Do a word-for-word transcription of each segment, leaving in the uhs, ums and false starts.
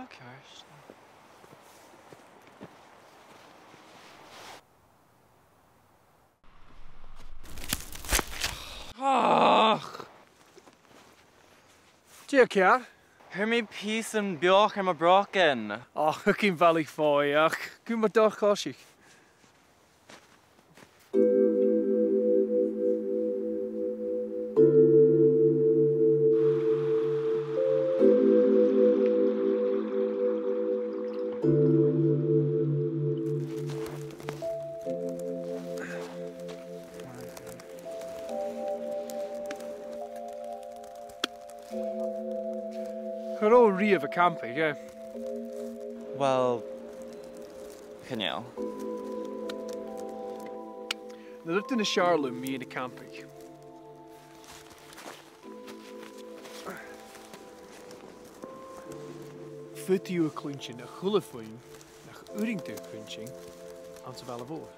Ceart. Ach! Dè tha ceàrr? Fhuair mi pìos beòthaich air mo bhrògan. Och, tha sin a' faireachdainn fìor, ach cùm an dòchas. Cha robh thu riamh a' campaigeadh, eh? Well, chan eil. An robh duine as fheàrr leam mu dheidhinn a' champaig? Faodaidh tu cluinntinn a h-uile fuaim nach urrainn dhut cluinntinn anns a' bhaile mhòr.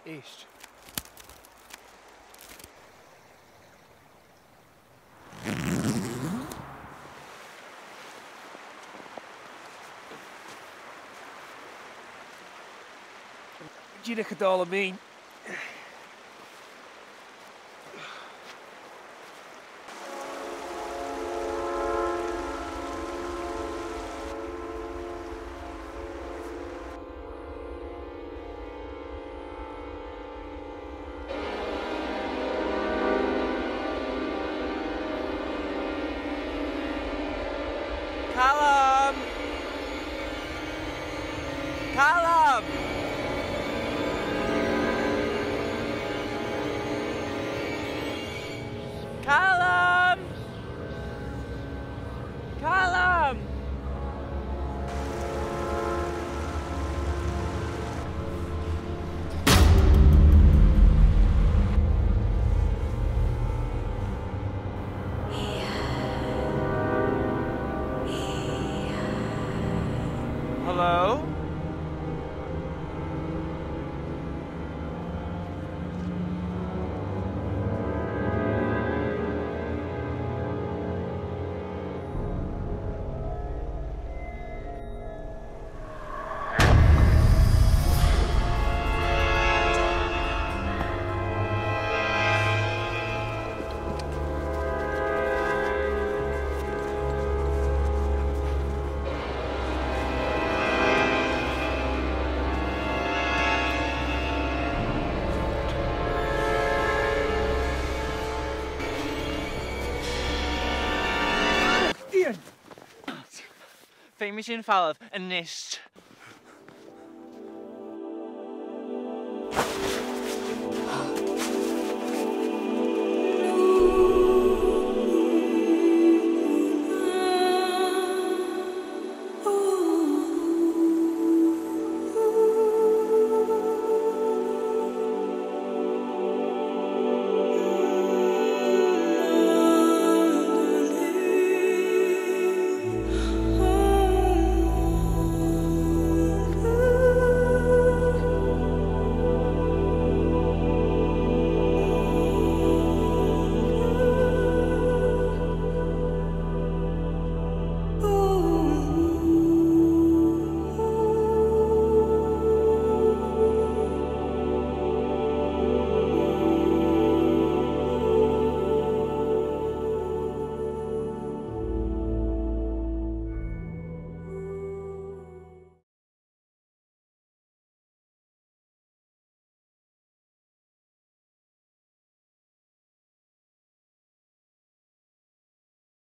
Èist. Dìreach a' dol a-mhàin. Calum! Calum! Calum! Calum! Hello? Iain! Feumaidh sinn falbh a-nis.